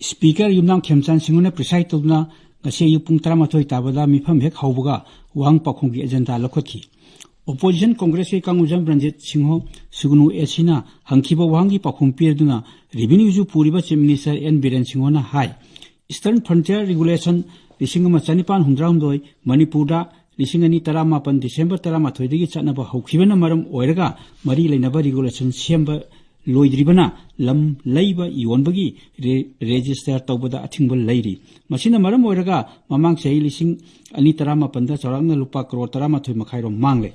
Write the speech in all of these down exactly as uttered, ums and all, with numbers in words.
Speaker ꯌꯨꯝꯅꯥꯝ ꯈꯦꯝꯆꯥꯟ ꯁꯤꯡꯍꯅ preside ꯇꯧꯗꯨꯅ ꯉꯁꯤ ꯑꯌꯨꯛ ꯄꯨꯡ ꯇꯔꯥꯃꯥꯊꯣꯏ ꯇꯥꯕꯗ ꯃꯤꯐꯝ ꯍꯦꯛ ꯍꯧꯕꯒ ꯋꯥꯍꯪ ꯄꯥꯎꯈꯨꯝꯒꯤ agenda ꯂꯧꯈꯠꯈꯤ꯫ Opposition Congressꯀꯤ ꯀꯥꯡꯒꯨꯖꯝ ꯔꯟꯖꯤꯠ ꯁꯤꯡꯍ ꯁꯨꯒꯅꯨ ACꯅ ꯍꯪꯈꯤꯕ ꯋꯥꯍꯪꯒꯤ ꯄꯥꯎꯈꯨꯝ ꯄꯤꯔꯗꯨꯅ revenueꯁꯨ ꯄꯨꯔꯤꯕ Chief Minister N ꯕꯤꯔꯦꯟ ꯁꯤꯡꯍꯅ ꯍꯥꯏ, Eastern Frontier Regulation ꯂꯤꯁꯤꯡ ꯑꯃ ꯆꯅꯤꯄꯥꯟ ꯍꯨꯝꯗ꯭ꯔꯥꯍꯨꯝꯗꯣꯏ ꯃꯅꯤꯄꯨꯔꯗ ꯂꯤꯁꯤꯡ ꯑꯅꯤ ꯇꯔꯥꯃꯥꯄꯟ December ꯇꯔꯥꯃꯥꯊꯣꯏꯗꯒꯤ ꯆꯠꯅꯕ ꯍꯧꯈꯤꯕꯅ ꯃꯔꯝ ꯑꯣꯏꯔꯒ ꯃꯔꯤ ꯂꯩꯅꯕ regulation ꯁꯦꯝꯕ ꯂꯣꯏꯗ꯭ꯔꯤꯕꯅ ꯂꯝ ꯂꯩꯕ ꯌꯣꯟꯕꯒꯤ re-, register ꯇꯧꯕꯗ ꯑꯊꯤꯡꯕ ꯂꯩꯔꯤ꯫ ꯃꯁꯤꯅ ꯃꯔꯝ ꯑꯣꯏꯔꯒ ꯃꯃꯥꯡ ꯆꯍꯤ ꯂꯤꯁꯤꯡ ꯑꯅꯤ ꯇꯔꯥꯃꯥꯄꯟꯗ ꯆꯥꯎꯔꯥꯛꯅ ꯂꯨꯄꯥ ꯀꯔꯣꯔ ꯇꯔꯥꯃꯥꯊꯣꯏ ꯃꯈꯥꯏ ꯔꯣꯝ ꯃꯥꯡꯂꯦ꯫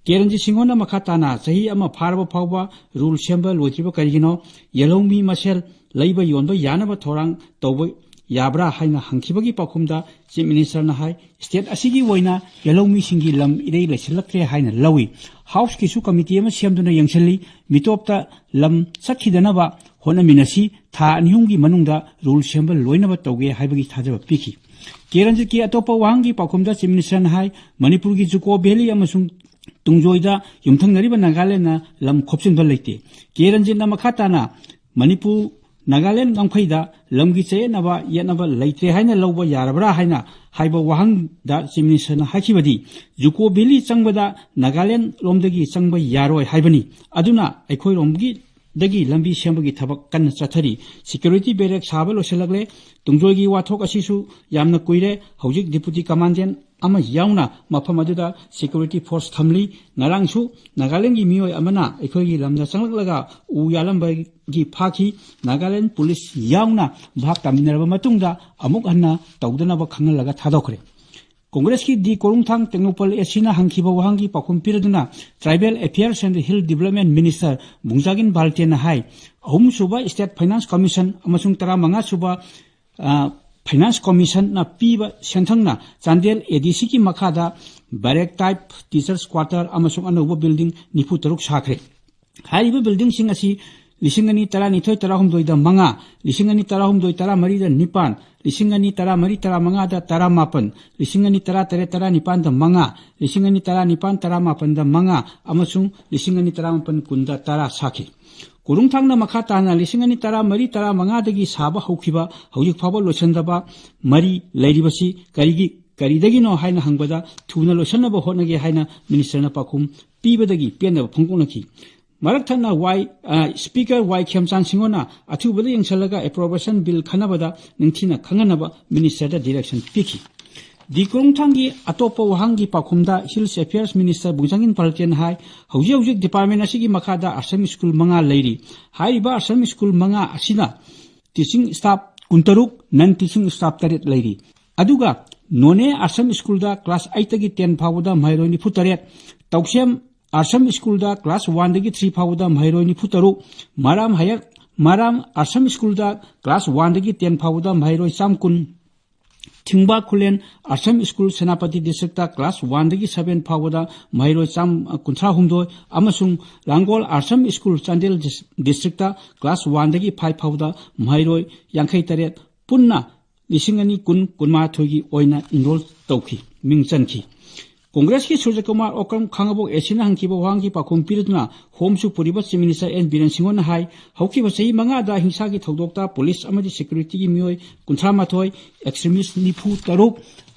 ꯀꯦ ꯔꯟꯖꯤꯠ ꯁꯤꯡꯍꯅ ꯃꯈꯥ ꯇꯥꯅ ꯆꯍꯤ ꯑꯃ ꯐꯥꯔꯕ ꯐꯥꯎꯕ rule ꯁꯦꯝꯕ ꯂꯣꯏꯗ꯭ꯔꯤꯕ ꯀꯔꯤꯒꯤꯅꯣ? ꯌꯦꯜꯍꯧꯃꯤ ꯃꯁꯦꯜ ꯂꯩꯕ ꯌꯣꯟꯕ ꯌꯥꯅꯕ ꯊꯧꯔꯥꯡ ꯇꯧꯕ ꯌꯥꯕ꯭ꯔꯥ ꯍꯥꯏꯅ ꯍꯪꯈꯤꯕꯒꯤ ꯄꯥꯎꯈꯨꯝꯗ Chief Ministerꯅ ꯍꯥꯏ, state ꯑꯁꯤꯒꯤ ꯑꯣꯏꯅ ꯌꯦꯜꯍꯧꯃꯤꯁꯤꯡꯒꯤ ꯂꯝ ꯏꯔꯩ ꯂꯩꯁꯤꯜꯂꯛꯇ꯭ꯔꯦ ꯍꯥꯏꯅ ꯂꯧꯏ꯫ Houseꯀꯤꯁꯨ committee ꯑꯃ ꯁꯦꯝꯗꯨꯅ ꯌꯦꯡꯁꯤꯜꯂꯤ꯫ ꯃꯤꯇꯣꯞꯇ ꯂꯝ ꯆꯠꯈꯤꯗꯅꯕ ꯍꯣꯠꯅꯃꯤꯟꯅꯁꯤ꯫ ꯊꯥ ꯑꯅꯤ ꯑꯍꯨꯝꯒꯤ ꯃꯅꯨꯡꯗ rule ꯁꯦꯝꯕ ꯂꯣꯏꯅꯕ ꯇꯧꯒꯦ ꯍꯥꯏꯕꯒꯤ ꯊꯥꯖꯕ ꯄꯤꯈꯤ꯫ ꯀꯦ ꯔꯟꯖꯤꯠꯀꯤ ꯑꯇꯣꯞꯄ ꯋꯥꯍꯪꯒꯤ ꯄꯥꯎꯈꯨꯝꯗ Chief Ministerꯅ ꯍꯥꯏ, ꯃꯅꯤꯄꯨꯔꯒꯤ ꯖꯨꯀꯣ ꯚꯦꯂꯤ ꯑꯃꯁꯨꯡ ꯇꯨꯡꯖꯣꯏꯗ ꯌꯨꯝꯊꯪꯅꯔꯤꯕ ꯅꯥꯒꯥꯂꯦꯟꯗꯅ ꯂꯝ ꯈꯣꯞꯆꯤꯟꯕ ꯂꯩꯇꯦ꯫ ꯀꯦ ꯔꯟꯖꯤꯠꯅ ꯃꯈꯥ ꯇꯥꯅ ꯃꯅꯤꯄꯨꯔ ꯅꯥꯒꯥꯂꯦꯟ ꯉꯝꯈꯩꯗ ꯂꯝꯒꯤ ꯆꯌꯦꯠꯅꯕ ꯌꯦꯠꯅꯕ ꯂꯩꯇ꯭ꯔꯦ ꯍꯥꯏꯅ ꯂꯧꯕ ꯌꯥꯔꯕ꯭ꯔꯥ ꯍꯥꯏꯅ ꯍꯥꯏꯕ ꯋꯥꯍꯪꯗ Chief Ministerꯅ ꯍꯥꯏꯈꯤꯕꯗꯤ, ꯖꯨꯀꯣ ꯚꯦꯂꯤ ꯆꯪꯕꯗ ꯅꯥꯒꯥꯂꯦꯟ ꯂꯣꯝꯗꯒꯤ ꯆꯪꯕ ꯌꯥꯔꯣꯏ ꯍꯥꯏꯕꯅꯤ꯫ ꯑꯗꯨꯅ ꯑꯩꯈꯣꯏꯔꯣꯝꯒꯤ ꯗꯒꯤ ꯂꯝꯕꯤ ꯁꯦꯝꯕꯒꯤ ꯊꯕꯛ ꯀꯟꯅ ꯆꯠꯊꯔꯤ꯫ Security barrack ꯁꯥꯕ ꯂꯣꯏꯁꯤꯜꯂꯛꯂꯦ꯫ ꯇꯨꯡꯖꯣꯏꯒꯤ ꯋꯥꯊꯣꯛ ꯑꯁꯤꯁꯨ ꯌꯥꯝꯅ ꯀꯨꯏꯔꯦ꯫ ꯍꯧꯖꯤꯛ deputy commandant ꯑꯃ ꯌꯥꯎꯅ ꯃꯐꯝ ꯑꯗꯨꯗ security force ꯊꯝꯂꯤ꯫ ꯉꯔꯥꯡꯁꯨ ꯅꯥꯒꯥꯂꯦꯟꯒꯤ ꯃꯤꯑꯣꯏ ꯑꯃꯅ ꯑꯩꯈꯣꯏꯒꯤ ꯂꯝꯗ ꯆꯪꯂꯛꯂꯒ ꯎ ꯌꯥꯜꯂꯝꯕꯒꯤ ꯐꯥꯈꯤ꯫ ꯅꯥꯒꯥꯂꯦꯟ police ꯌꯥꯎꯅ ꯚꯥꯞ ꯇꯥꯃꯤꯟꯅꯔꯕ ꯃꯇꯨꯡꯗ ꯑꯃꯨꯛ ꯍꯟꯅ ꯇꯧꯗꯅꯕ ꯈꯪꯍꯜꯂꯒ ꯊꯥꯗꯣꯛꯈ꯭ꯔꯦ꯫ ꯀꯣꯡꯒ꯭ꯔꯦꯁꯀꯤ ꯗꯤ ꯀꯣꯔꯨꯡꯊꯥꯡ ꯇꯦꯡꯅꯧꯄꯜ ACꯅ ꯍꯪꯈꯤꯕ ꯋꯥꯍꯪꯒꯤ ꯄꯥꯎꯈꯨꯝ ꯄꯤꯔꯗꯨꯅ Tribal Affairs and Hill Development Minister ꯕꯨꯡꯖꯥꯒꯤꯟ ꯚꯥꯔꯇꯦꯟꯅ ꯍꯥꯏ, ꯑꯍꯨꯝꯁꯨꯕ state finance commission ꯑꯃꯁꯨꯡ ꯇꯔꯥꯃꯉꯥꯁꯨꯕ, ꯑ, finance commissionꯅ ꯄꯤꯕ ꯁꯦꯟꯊꯪꯅ ꯆꯥꯟꯗꯦꯜ ADCꯒꯤ ꯃꯈꯥꯗ barrack type teachers quarter ꯑꯃꯁꯨꯡ ꯑꯅꯧꯕ building ꯅꯤꯐꯨ ꯇꯔꯨꯛ ꯁꯥꯈ꯭ꯔꯦ꯫ ꯍꯥꯏꯔꯤꯕ buildingꯁꯤꯡ ꯑꯁꯤ ꯂꯤꯁꯤꯡ ꯑꯅꯤ ꯇꯔꯥꯅꯤꯊꯣꯏ ꯇꯔꯥꯍꯨꯝꯗꯣꯏꯗ ꯃꯉꯥ, ꯂꯤꯁꯤꯡ ꯑꯅꯤ ꯇꯔꯥꯍꯨꯝꯗꯣꯏ ꯇꯔꯥꯃꯔꯤꯗ ꯅꯤꯄꯥꯟ, ꯂꯤꯁꯤꯡ ꯑꯅꯤ ꯇꯔꯥꯃꯔꯤ ꯇꯔꯥꯃꯉꯥꯗ ꯇꯔꯥꯃꯥꯄꯟ, ꯂꯤꯁꯤꯡ ꯑꯅꯤ ꯇꯔꯥꯇꯔꯦꯠ ꯇꯔꯥꯅꯤꯄꯥꯟꯗ ꯃꯉꯥ, ꯂꯤꯁꯤꯡ ꯑꯅꯤ ꯇꯔꯥꯅꯤꯄꯥꯟ ꯇꯔꯥꯃꯥꯄꯟꯗ ꯃꯉꯥ ꯑꯃꯁꯨꯡ ꯂꯤꯁꯤꯡ ꯑꯅꯤ ꯇꯔꯥꯃꯥꯄꯟ ꯀꯨꯟꯗ ꯇꯔꯥ ꯁꯥꯈꯤ꯫ ꯎꯔꯨꯡꯊꯥꯡꯅ ꯃꯈꯥ ꯇꯥꯅ ꯂꯤꯁꯤꯡ ꯑꯅꯤ ꯇꯔꯥꯃꯔꯤ ꯇꯔꯥꯃꯉꯥꯗꯒꯤ ꯁꯥꯕ ꯍꯧꯈꯤꯕ ꯍꯧꯖꯤꯛ ꯐꯥꯎꯕ ꯂꯣꯏꯁꯤꯟꯗꯕ ꯃꯔꯤ ꯂꯩꯔꯤꯕꯁꯤ ꯀꯔꯤꯒꯤ, ꯀꯔꯤꯗꯒꯤꯅꯣ ꯍꯥꯏꯅ ꯍꯪꯕꯗ ꯊꯨꯅ ꯂꯣꯏꯁꯤꯟꯅꯕ ꯍꯣꯠꯅꯒꯦ ꯍꯥꯏꯅ ꯃꯤꯅꯤꯁꯇꯔꯅ ꯄꯥꯎꯈꯨꯝ ꯄꯤꯕꯗꯒꯤ ꯄꯦꯟꯗꯕ ꯐꯣꯡꯗꯣꯛꯅꯈꯤ꯫ ꯃꯔꯛ ꯊꯠꯅ ꯋꯥꯏ, ꯑ, ꯁ꯭ꯄꯤꯀꯔ ꯋꯥꯏ ꯈꯦꯝꯆꯥꯟ ꯁꯤꯡꯍꯣꯅ ꯑꯊꯨꯕꯗ ꯌꯦꯡꯁꯤꯜꯂꯒ ꯑꯦꯄ꯭ꯔꯣꯕꯦꯁꯟ ꯕꯤꯜ ꯈꯟꯅꯕꯗ ꯅꯤꯡꯊꯤꯅ ꯈꯪꯍꯟꯅꯕ ꯃꯤꯅꯤꯁꯇꯔꯗ ꯗꯤꯔꯦꯛꯁꯟ ꯄꯤꯈꯤ꯫ ꯗꯤ ꯀꯣꯔꯨꯡꯊꯥꯡꯒꯤ ꯑꯇꯣꯞꯄ ꯋꯥꯍꯪꯒꯤ ꯄꯥꯎꯈꯨꯝꯗ ꯍꯤꯜꯁ ꯑꯦꯐꯤꯌꯔꯁ ꯃꯤꯅꯤꯁꯇꯔ ꯕꯨꯡꯖꯥꯡꯒꯤꯟ ꯄꯔꯜꯇꯦꯟ ꯍꯥꯏ, ꯍꯧꯖꯤꯛ ꯍꯧꯖꯤꯛ ꯗꯤꯄꯥꯔꯠꯃꯦꯟ ꯑꯁꯤꯒꯤ ꯃꯈꯥꯗ ꯑꯥꯁ꯭ꯔꯝ ꯁ꯭ꯀꯨꯜ ꯃꯉꯥ ꯂꯩꯔꯤ꯫ ꯍꯥꯏꯔꯤꯕ ꯑꯥꯁ꯭ꯔꯝ ꯁ꯭ꯀꯨꯜ ꯃꯉꯥ ꯑꯁꯤꯅ ꯇꯤꯆꯤꯡ ꯁ꯭ꯇꯥꯐ ꯀꯨꯟꯇꯔꯨꯛ, ꯅꯟ ꯇꯤꯆꯤꯡ ꯁ꯭ꯇꯥꯐ ꯇꯔꯦꯠ ꯂꯩꯔꯤ꯫ ꯑꯗꯨꯒ ꯅꯣꯅꯦ ꯑꯥꯁ꯭ꯔꯝ ꯁ꯭ꯀꯨꯜꯗ ꯀ꯭ꯂꯥꯁ ꯑꯩꯠꯇꯒꯤ ꯇꯦꯟ ꯐꯥꯎꯕꯗ ꯃꯍꯩꯔꯣꯏ ꯅꯤꯐꯨ ꯇꯔꯦꯠ, ꯇꯧꯁꯦꯝ ꯑꯥꯁ꯭ꯔꯝ ꯁ꯭ꯀꯨꯜꯗ ꯀ꯭ꯂꯥꯁ ꯋꯥꯟꯗꯒꯤ ꯊ꯭ꯔꯤ ꯐꯥꯎꯕꯗ ꯃꯍꯩꯔꯣꯏ ꯅꯤꯐꯨ ꯇꯔꯨꯛ, ꯃꯔꯥꯝ ꯍꯥꯌꯔ, ꯃꯔꯥꯝ ꯑꯥꯁ꯭ꯔꯝ ꯁ꯭ꯀꯨꯜꯗ ꯀ꯭ꯂꯥꯁ ꯋꯥꯟꯗꯒꯤ ꯇꯦꯟ ꯐꯥꯎꯕꯗ ꯃꯍꯩꯔꯣꯏ ꯆꯥꯝ ꯀꯨꯟ, Thingba Khullen Ashram school Senapati district class ꯋꯥꯟꯗꯒꯤ ꯁꯚꯦꯟ ꯐꯥꯎꯕꯗ ꯃꯍꯩꯔꯣꯏ ꯆꯥꯝ ꯀꯨꯟꯊ꯭ꯔꯥ ꯍꯨꯝꯗꯣꯏ ꯑꯃꯁꯨꯡ Langol Ashram school Chandel dis-, district class ꯋꯥꯟꯗꯒꯤ ꯐꯥꯏꯚ ꯐꯥꯎꯕꯗ ꯃꯍꯩꯔꯣꯏ ꯌꯥꯡꯈꯩ ꯇꯔꯦꯠ, ꯄꯨꯟꯅ ꯂꯤꯁꯤꯡ ꯑꯅꯤ ꯀꯨꯟ ꯀꯨꯟꯃꯥꯊꯣꯏꯒꯤ ꯑꯣꯏꯅ ꯏꯟꯔꯣꯜ ꯇꯧꯈꯤ, ꯃꯤꯡ ꯆꯟꯈꯤ꯫ ꯀꯣꯡꯒ꯭ꯔꯦꯁꯀꯤ ꯁꯨꯔꯖꯀꯨꯃꯥꯔ ꯑꯣꯀ꯭ꯔꯝ ꯈꯥꯡꯉꯕꯣꯛ ꯑꯦꯁꯤꯅ ꯍꯪꯈꯤꯕ ꯋꯥꯍꯪꯒꯤ ꯄꯥꯎꯈꯨꯝ ꯄꯤꯔꯗꯨꯅ ꯍꯣꯝ ꯁꯨ ꯄꯨꯔꯤꯕ ꯆꯤꯐ ꯃꯤꯅꯤꯁꯇꯔ ꯑꯦꯟ ꯕꯤꯔꯦꯟ ꯁꯤꯡꯍꯣꯟꯅ ꯍꯥꯏ, ꯍꯧꯈꯤꯕ ꯆꯍꯤ ꯃꯉꯥꯗ ꯍꯤꯡꯁꯥꯒꯤ ꯊꯧꯗꯣꯛꯇ ꯄꯨꯂꯤꯁ ꯑꯃꯗꯤ ꯁꯦꯀ꯭ꯌꯨꯔꯤꯇꯤꯒꯤ ꯃꯤꯑꯣꯏ ꯀꯨꯟꯊ꯭ꯔꯥꯃꯥꯊꯣꯏ, ꯑꯦꯛꯁꯇ꯭ꯔꯤꯃꯤꯁ ꯅꯤꯐꯨ ꯇꯔꯨꯛ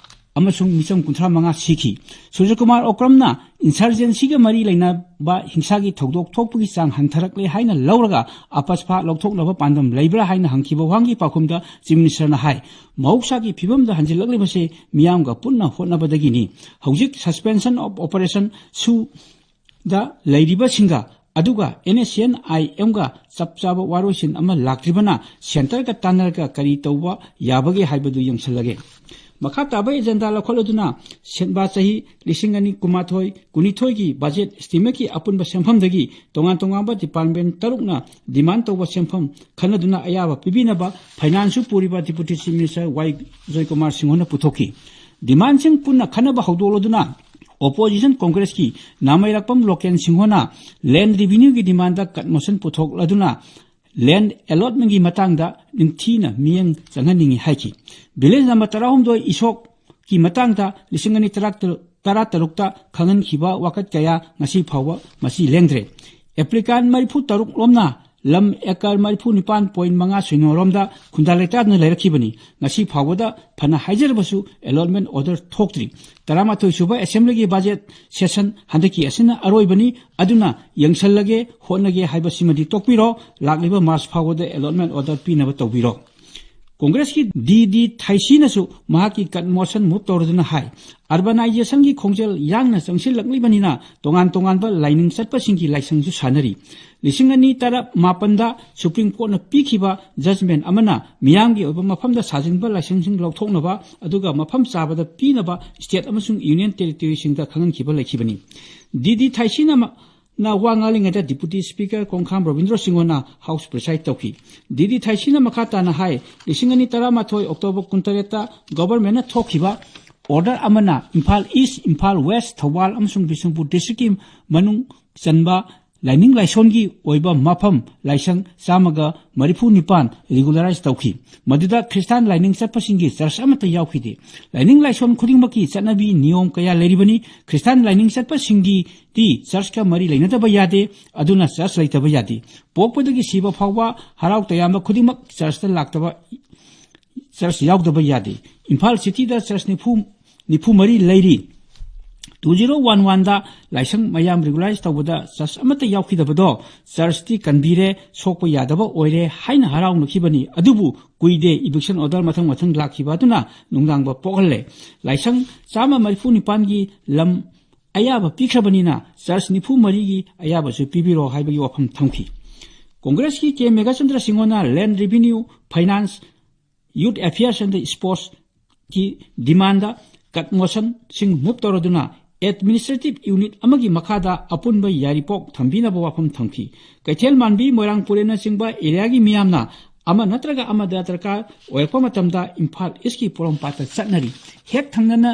ꯑꯃꯁꯨꯡ ꯃꯤꯆꯝ ꯀꯨꯟꯊ꯭ꯔꯥ ꯃꯉꯥ ꯁꯤꯈꯤ꯫ ꯁꯨꯔꯖꯀꯨꯃꯥꯔ ꯑꯣꯀ꯭ꯔꯝꯅ ꯏꯟꯁꯔꯖꯦꯟꯁꯤꯒ ꯃꯔꯤ ꯂꯩꯅꯕ ꯍꯤꯡꯁꯥꯒꯤ ꯊꯧꯗꯣꯛ ꯊꯣꯛꯄꯒꯤ ꯆꯥꯡ ꯍꯟꯊꯔꯛꯂꯦ ꯍꯥꯏꯅ ꯂꯧꯔꯒ ꯑꯄꯁꯐꯥ ꯂꯧꯊꯣꯛꯅꯕ ꯄꯥꯟꯗꯝ ꯂꯩꯕ꯭ꯔꯥ ꯍꯥꯏꯅ ꯍꯪꯈꯤꯕ ꯋꯥꯍꯪꯒꯤ ꯄꯥꯎꯈꯨꯝꯗ ꯆꯤꯐ ꯃꯤꯅꯤꯁꯇꯔꯅ ꯍꯥꯏ, ꯃꯍꯧꯁꯥꯒꯤ ꯐꯤꯕꯝꯗ ꯍꯟꯖꯤꯜꯂꯛꯂꯤꯕꯁꯤ ꯃꯤꯌꯥꯝꯒ ꯄꯨꯟꯅ ꯍꯣꯠꯅꯕꯗꯒꯤꯅꯤ꯫ ꯍꯧꯖꯤꯛ ꯁꯁꯄꯦꯟꯁꯟ ꯑꯣꯐ ꯑꯣꯄꯔꯦꯁꯟ ꯁꯨ ꯗ ꯂꯩꯔꯤꯕꯁꯤꯡꯒ ꯑꯗꯨꯒ ꯑꯦꯟ ꯑꯦꯁ ꯁꯤ ꯑꯦꯟ ꯑꯥꯏ ꯑꯦꯝꯒ ꯆꯞ ꯆꯥꯕ ꯋꯥꯔꯣꯏꯁꯤꯟ ꯑꯃ ꯂꯥꯛꯇ꯭ꯔꯤꯕꯅ ꯁꯦꯟꯇꯔꯒ ꯇꯥꯟꯅꯔꯒ ꯀꯔꯤ ꯇꯧꯕ ꯌꯥꯕꯒꯦ ꯍꯥꯏꯕꯗꯨ ꯌꯦꯡꯁꯤꯜꯂꯒꯦ꯫ ꯃꯈꯥ ꯇꯥꯕ ꯑꯦꯖꯦꯟꯗꯥ ꯂꯧꯈꯠꯂꯗꯨꯅ ꯁꯦꯟꯕꯥ ꯆꯍꯤ ꯂꯤꯁꯤꯡ ꯑꯅꯤ ꯀꯨꯟꯃꯥꯊꯣꯏ ꯀꯨꯟꯅꯤꯊꯣꯏꯒꯤ ꯕꯖꯦꯠ ꯏꯁꯇꯤꯃꯦꯠꯀꯤ ꯑꯄꯨꯟꯕ ꯁꯦꯟꯐꯝꯗꯒꯤ ꯇꯣꯉꯥꯟ ꯇꯣꯉꯥꯟꯕ ꯗꯤꯄꯥꯔꯠꯃꯦꯟ ꯇꯔꯨꯛꯅ ꯗꯤꯃꯥꯟ ꯇꯧꯕ ꯁꯦꯟꯐꯝ ꯈꯟꯅꯗꯨꯅ ꯑꯌꯥꯕ ꯄꯤꯕꯤꯅꯕ ꯐꯥꯏꯅꯥꯟꯁꯁꯨ ꯄꯨꯔꯤꯕ ꯗꯤꯄꯨꯇꯤ ꯆꯤꯐ ꯃꯤꯅꯤꯁꯇꯔ ꯋꯥꯏ ꯖꯣꯏꯀꯨꯃꯥꯔ ꯁꯤꯡꯍꯅ ꯄꯨꯊꯣꯛꯈꯤ꯫ ꯗꯤꯃꯥꯟꯁꯤꯡ ꯄꯨꯟꯅ ꯈꯟꯅꯕ ꯍꯧꯗꯣꯛꯂꯗꯨꯅ ꯑꯣꯄꯣꯖꯤꯁꯟ ꯀꯣꯡꯒ꯭ꯔꯦꯁꯀꯤ ꯅꯥꯃꯩꯔꯥꯛꯄꯝ ꯂꯣꯀꯦꯟ ꯁꯤꯡꯍꯅ ꯂꯦꯟ ꯔꯤꯚꯤꯅ꯭ꯌꯨꯒꯤ ꯗꯤꯃꯥꯟꯗ ꯀꯟꯃꯣꯁꯟ ꯄꯨꯊꯣꯛꯂꯗꯨꯅ ꯂꯦꯟ ꯑꯦꯂꯣꯠꯃꯦꯟꯒꯤ ꯃꯇꯥꯡꯗ ꯅꯤꯡꯊꯤꯅ ꯃꯤꯠꯌꯦꯡ ꯆꯪꯍꯟꯅꯤꯡꯏ ꯍꯥꯏꯈꯤ꯫ ꯚꯤꯂꯦꯖ ꯅꯝꯕꯔ ꯇꯔꯥꯍꯨꯝꯗꯣꯏ ꯏꯁꯣꯛꯀꯤ ꯃꯇꯥꯡꯗ ꯂꯤꯁꯤꯡ ꯑꯅꯤ ꯇꯔꯥ ꯇꯔꯨꯛꯇ ꯈꯪꯍꯟꯈꯤꯕ ꯋꯥꯀꯠ ꯀꯌꯥ ꯉꯁꯤ ꯐꯥꯎꯕ ꯃꯁꯤ ꯂꯦꯡꯗ꯭ꯔꯦ꯫ ꯑꯦꯄ꯭ꯂꯤꯀꯥꯟ ꯃꯔꯤꯐꯨ ꯇꯔꯨꯛ ꯂꯣꯝꯅ ꯂꯝ ꯑꯦꯀꯔ ꯃꯔꯤꯐꯨ ꯅꯤꯄꯥꯟ ꯄꯣꯏꯟ ꯃꯉꯥ ꯁꯤꯅꯣ ꯔꯣꯝꯗ ꯈꯨꯟꯗꯥ ꯂꯩꯇꯥꯗꯨꯅ ꯂꯩꯔꯛꯈꯤꯕꯅꯤ꯫ ꯉꯁꯤ ꯐꯥꯎꯕꯗ ꯐꯅ ꯍꯥꯏꯖꯔꯕꯁꯨ ꯑꯦꯂꯣꯠꯃꯦꯟ ꯑꯣꯔꯗꯔ ꯊꯣꯛꯇ꯭ꯔꯤ꯫ ꯇꯔꯥꯃꯥꯊꯣꯏ ꯁꯨꯕ ꯑꯦꯁꯦꯝꯕ꯭ꯂꯤꯒꯤ ꯕꯖꯦꯠ ꯁꯦꯁꯟ ꯍꯟꯗꯛꯀꯤ ꯑꯁꯤꯅ ꯑꯔꯣꯏꯕꯅꯤ, ꯑꯗꯨꯅ ꯌꯦꯡꯁꯜꯂꯒꯦ, ꯍꯣꯠꯅꯒꯦ ꯍꯥꯏꯕꯁꯤꯃꯗꯤ ꯇꯣꯛꯄꯤꯔꯣ꯫ ꯂꯥꯛꯂꯤꯕ ꯃꯥꯔꯆ ꯐꯥꯎꯕꯗ ꯑꯦꯂꯣꯠꯃꯦꯟ ꯑꯣꯔꯗꯔ ꯄꯤꯅꯕ ꯇꯧꯕꯤꯔꯣ꯫ ꯀꯣꯡꯒ꯭ꯔꯦꯁꯀꯤ ꯗꯤ ꯗꯤ ꯊꯥꯏꯁꯤꯅꯁꯨ ꯃꯍꯥꯛꯀꯤ ꯀꯠ ꯃꯣꯁꯟ ꯃꯨꯚ ꯇꯧꯔꯗꯨꯅ ꯍꯥꯏ, ꯑꯔꯕꯅꯥꯏꯖꯦꯁꯟꯒꯤ ꯈꯣꯡꯖꯦꯜ ꯌꯥꯡꯅ ꯆꯪꯁꯤꯜꯂꯛꯂꯤꯕꯅꯤꯅ ꯇꯣꯉꯥꯟ ꯇꯣꯉꯥꯟꯕ ꯂꯥꯏꯅꯤꯡ ꯆꯠꯄꯁꯤꯡꯒꯤ ꯂꯥꯏꯁꯪꯁꯨ ꯁꯥꯟꯅꯔꯤ꯫ ꯂꯤꯁꯤꯡ ꯑꯅꯤ ꯇꯔꯥꯃꯥꯄꯟꯗ ꯁꯨꯄ꯭ꯔꯤꯝ ꯀꯣꯔꯠꯅ ꯄꯤꯈꯤꯕ ꯖꯖꯃꯦꯟ ꯑꯃꯅ ꯃꯤꯌꯥꯝꯒꯤ ꯑꯣꯏꯕ ꯃꯐꯝꯗ ꯁꯥꯖꯤꯟꯕ ꯂꯥꯏꯁꯪꯁꯤꯡ ꯂꯧꯊꯣꯛꯅꯕ ꯑꯗꯨꯒ ꯃꯐꯝ ꯆꯥꯕꯗ ꯄꯤꯅꯕ ꯁ꯭ꯇꯦꯠ ꯑꯃꯁꯨꯡ ꯌꯨꯅꯤꯌꯟ ꯇꯦꯔꯤꯇꯣꯔꯤꯁꯤꯡꯗ ꯈꯪꯍꯟꯈꯤꯕ ꯂꯩꯈꯤꯕꯅꯤ꯫ ꯗꯤ ꯗꯤ ꯊꯥꯏꯁꯤꯅ ꯃ-, ꯅ ꯋꯥ ꯉꯥꯡꯂꯤꯉꯩꯗ ꯗꯤꯄꯨꯇꯤ ꯁ꯭ꯄꯤꯀꯔ ꯀꯣꯡꯈꯥꯝ ꯔꯣꯕꯤꯟꯗ꯭ꯔꯣ ꯁꯤꯡꯍꯣꯅ ꯍꯥꯎꯁ ꯄ꯭ꯔꯤꯁꯥꯏꯗ ꯇꯧꯈꯤ꯫ ꯗꯤ ꯗꯤ ꯊꯥꯏꯁꯤꯅ ꯃꯈꯥ ꯇꯥꯅ ꯍꯥꯏ, ꯂꯤꯁꯤꯡ ꯑꯅꯤ ꯇꯔꯥꯃꯥꯊꯣꯏ ꯑꯣꯛꯇꯣꯕꯔ ꯀꯨꯟꯇꯔꯦꯠꯇ ꯒꯣꯚꯔꯟꯃꯦꯟꯠꯅ ꯊꯣꯛꯈꯤꯕ ꯑꯣꯔꯗꯔ ꯑꯃꯅ ꯏꯝꯐꯥꯜ ꯏꯁ, ꯏꯝꯐꯥꯜ ꯋꯦꯁ, ꯊꯧꯕꯥꯜ ꯑꯃꯁꯨꯡ ꯕꯤꯁꯅꯨꯄꯨꯔ ꯗꯤꯁꯇ꯭ꯔꯤꯛꯀꯤ ꯃꯅꯨꯡ ꯆꯟꯕ ꯂꯥꯏꯅꯤꯡ ꯂꯥꯏꯁꯣꯟꯒꯤ ꯑꯣꯏꯕ ꯃꯐꯝ ꯂꯥꯏꯁꯪ ꯆꯥꯝꯃꯒ ꯃꯔꯤꯐꯨ ꯅꯤꯄꯥꯟ ꯔꯤꯒꯨꯂꯔꯥꯏꯖ ꯇꯧꯈꯤ꯫ ꯃꯗꯨꯗ ꯈ꯭ꯔꯤꯁꯇꯥꯟ ꯂꯥꯏꯅꯤꯡ ꯆꯠꯄꯁꯤꯡꯒꯤ ꯆꯔꯆ ꯑꯃꯠꯇ ꯌꯥꯎꯈꯤꯗꯦ꯫ ꯂꯥꯏꯅꯤꯡ ꯂꯥꯏꯁꯣꯟ ꯈꯨꯗꯤꯡꯃꯛꯀꯤ ꯆꯠꯅꯕꯤ ꯅꯤꯌꯣꯝ ꯀꯌꯥ ꯂꯩꯔꯤꯕꯅꯤ꯫ ꯈ꯭ꯔꯤꯁꯇꯥꯟ ꯂꯥꯏꯅꯤꯡ ꯆꯠꯄꯁꯤꯡꯒꯤꯗꯤ ꯆꯔꯆꯀ ꯃꯔꯤ ꯂꯩꯅꯗꯕ ꯌꯥꯗꯦ, ꯑꯗꯨꯅ ꯆꯔꯆ ꯂꯩꯇꯕ ꯌꯥꯗꯦ꯫ ꯄꯣꯛꯄꯗꯒꯤ ꯁꯤꯕ ꯐꯥꯎꯕ ꯍꯔꯥꯎ ꯇꯌꯥꯝꯕ ꯈꯨꯗꯤꯡꯃꯛ ꯆꯔꯆꯇ ꯂꯥꯛꯇꯕ, ꯆꯔꯆ ꯌꯥꯎꯗꯕ ꯌꯥꯗꯦ꯫ ꯏꯝꯐꯥꯜ ꯁꯤꯇꯤꯗ ꯆꯔꯆ ꯅꯤꯐꯨ, ꯅꯤꯐꯨ ꯃꯔꯤ ꯂꯩꯔꯤ꯫ ꯇꯨ ꯖꯤꯔꯣ ꯋꯥꯟ ꯋꯥꯟꯗ ꯂꯥꯏꯁꯪ ꯃꯌꯥꯝ ꯔꯤꯒꯨꯂꯔꯥꯏꯖ ꯇꯧꯕꯗ ꯆꯔꯆ ꯑꯃꯠꯇ ꯌꯥꯎꯈꯤꯗꯕꯗꯣ ꯆꯔꯆꯇꯤ ꯀꯟꯕꯤꯔꯦ, ꯁꯣꯛꯄ ꯌꯥꯗꯕ ꯑꯣꯏꯔꯦ ꯍꯥꯏꯅ ꯍꯔꯥꯎꯅꯈꯤꯕꯅꯤ꯫ ꯑꯗꯨꯕꯨ ꯀꯨꯏꯗꯦ, ꯏꯚꯤꯛꯁꯟ ꯑꯣꯔꯗꯔ ꯃꯊꯪ ꯃꯊꯪ ꯂꯥꯛꯈꯤꯕ ꯑꯗꯨꯅ ꯅꯨꯡꯗꯥꯡꯕ ꯄꯣꯛꯍꯜꯂꯦ꯫ ꯂꯥꯏꯁꯪ ꯆꯥꯝꯃ ꯃꯔꯤꯐꯨ ꯅꯤꯄꯥꯟꯒꯤ ꯂꯝ ꯑꯌꯥꯕ ꯄꯤꯈ꯭ꯔꯕꯅꯤꯅ ꯆꯔꯆ ꯅꯤꯐꯨ ꯃꯔꯤꯒꯤ ꯑꯌꯥꯕꯁꯨ ꯄꯤꯕꯤꯔꯣ ꯍꯥꯏꯕꯒꯤ ꯋꯥꯐꯝ ꯊꯝꯈꯤ꯫ ꯀꯣꯡꯒ꯭ꯔꯦꯁꯀꯤ ꯀꯦ ꯃꯦꯘꯆꯟꯗ꯭ꯔ ꯁꯤꯡꯍꯣꯅ land revenue, finance, youth affairs and ꯁ꯭ꯄꯣꯔꯠꯁꯀꯤ ꯗꯤꯃꯥꯟꯗ ꯀꯠ ꯃꯣꯁꯟꯁꯤꯡ ꯃꯨꯚ ꯇꯧꯔꯗꯨꯅ ꯑꯦꯗꯃꯤꯅꯤꯁꯇ꯭ꯔꯦꯇꯤꯚ ꯌꯨꯅꯤꯠ ꯑꯃꯒꯤ ꯃꯈꯥꯗ ꯑꯄꯨꯟꯕ ꯌꯥꯏꯔꯤꯄꯣꯛ ꯊꯝꯕꯤꯅꯕ ꯋꯥꯐꯝ ꯊꯝꯈꯤ꯫ ꯀꯩꯊꯦꯜ ꯃꯥꯟꯕꯤ, ꯃꯣꯏꯔꯥꯡ ꯄꯨꯔꯦꯟꯅꯆꯤꯡꯕ ꯑꯦꯔꯤꯌꯥꯒꯤ ꯃꯤꯌꯥꯝꯅ ꯑꯃ ꯅꯠꯇ꯭ꯔꯒ ꯑꯃꯗ ꯗꯔꯀꯥꯔ ꯑꯣꯏꯔꯛꯄ ꯃꯇꯝꯗ ꯏꯝꯐꯥꯜ ꯏꯁꯀꯤ ꯄꯣꯔꯣꯝꯄꯥꯠꯇ ꯆꯠꯅꯔꯤ꯫ ꯍꯦꯛ ꯊꯪꯅꯅ,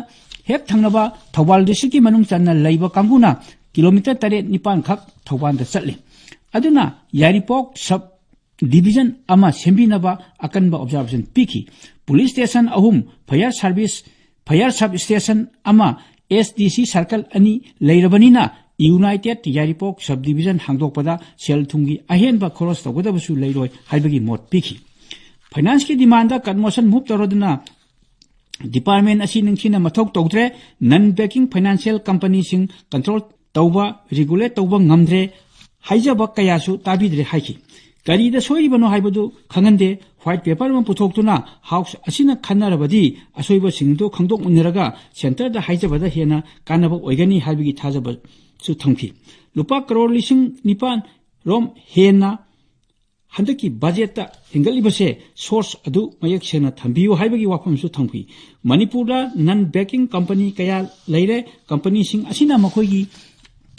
ꯍꯦꯛ ꯊꯪꯅꯕ ꯊꯧꯕꯥꯜ ꯗꯤꯁꯇ꯭ꯔꯤꯛꯀꯤ ꯃꯅꯨꯡ ꯆꯟꯅ ꯂꯩꯕ ꯀꯥꯡꯕꯨꯅ ꯀꯤꯂꯣꯃꯤꯇꯔ ꯇꯔꯦꯠ ꯅꯤꯄꯥꯟ ꯈꯛ ꯊꯧꯕꯥꯜꯗ ꯆꯠꯂꯤ꯫ ꯑꯗꯨꯅ ꯌꯥꯏꯔꯤꯄꯣꯛ ꯁꯕ ꯗꯤꯚꯤꯖꯟ ꯑꯃ ꯁꯦꯝꯕꯤꯅꯕ ꯑꯀꯟꯕ ꯑꯣꯕꯖꯥꯔꯕꯦꯁꯟ ꯄꯤꯈꯤ꯫ ꯄꯨꯂꯤꯁ ꯁ꯭ꯇꯦꯁꯟ ꯑꯍꯨꯝ, Fire service, Fire sub station ꯑꯃ, ꯑꯦꯁ ꯗꯤ ꯁꯤ ꯁꯔꯀꯜ ꯑꯅꯤ ꯂꯩꯔꯕꯅꯤꯅ United Yairipok Sub Division ꯍꯥꯡꯗꯣꯛꯄꯗ ꯁꯦꯜ ꯊꯨꯝꯒꯤ ꯑꯍꯦꯟꯕ ꯈꯣꯔꯁ ꯇꯧꯒꯗꯕꯁꯨ ꯂꯩꯔꯣꯏ ꯍꯥꯏꯕꯒꯤ ꯃꯣꯠ ꯄꯤꯈꯤ꯫ Finance ꯀꯤ demand ꯗ ꯀꯟꯃꯣꯁꯟ ꯃꯨꯚ ꯇꯧꯔꯗꯨꯅ department ꯑꯁꯤ ꯅꯤꯡꯊꯤꯅ ꯃꯊꯧ ꯇꯧꯗ꯭ꯔꯦ, non banking financial company ꯁꯤꯡ control ꯇꯧꯕ, regulate ꯇꯧꯕ ꯉꯝꯗ꯭ꯔꯦ, ꯍꯥꯏꯖꯕ ꯀꯌꯥꯁꯨ ꯇꯥꯕꯤꯗ꯭ꯔꯦ ꯍꯥꯏꯈꯤ꯫ ꯀꯔꯤꯗ ꯁꯣꯏꯔꯤꯕꯅꯣ ꯍꯥꯏꯕꯗꯨ ꯈꯪꯍꯟꯗꯦ꯫ White paper ꯑꯃ ꯄꯨꯊꯣꯛꯇꯨꯅ House ꯑꯁꯤꯅ ꯈꯟꯅꯔꯕꯗꯤ ꯑꯁꯣꯏꯕꯁꯤꯡꯗꯨ ꯈꯪꯗꯣꯛꯃꯤꯟꯅꯔꯒ centre ꯗ ꯍꯥꯏꯖꯕꯗ ꯍꯦꯟꯅ ꯀꯥꯟꯅꯕ ꯑꯣꯏꯒꯅꯤ ꯍꯥꯏꯕꯒꯤ ꯊꯥꯖꯕꯁꯨ ꯊꯝꯈꯤ꯫ ꯂꯨꯄꯥ ꯀꯔꯣꯔ ꯂꯤꯁꯤꯡ ꯅꯤꯄꯥꯟ ꯔꯣꯝ ꯍꯦꯟꯅ ꯍꯟꯗꯛꯀꯤ budget ꯇ ꯍꯦꯟꯒꯠꯂꯤꯕꯁꯦ source ꯑꯗꯨ ꯃꯌꯦꯛ ꯁꯦꯡꯅ ꯊꯝꯕꯤꯌꯨ ꯍꯥꯏꯕꯒꯤ ꯋꯥꯐꯝꯁꯨ ꯊꯝꯈꯤ꯫ ꯃꯅꯤꯄꯨꯔꯗ non banking company ꯀꯌꯥ ꯂꯩꯔꯦ꯫ Company ꯁꯤꯡ ꯑꯁꯤꯅ ꯃꯈꯣꯏꯒꯤ,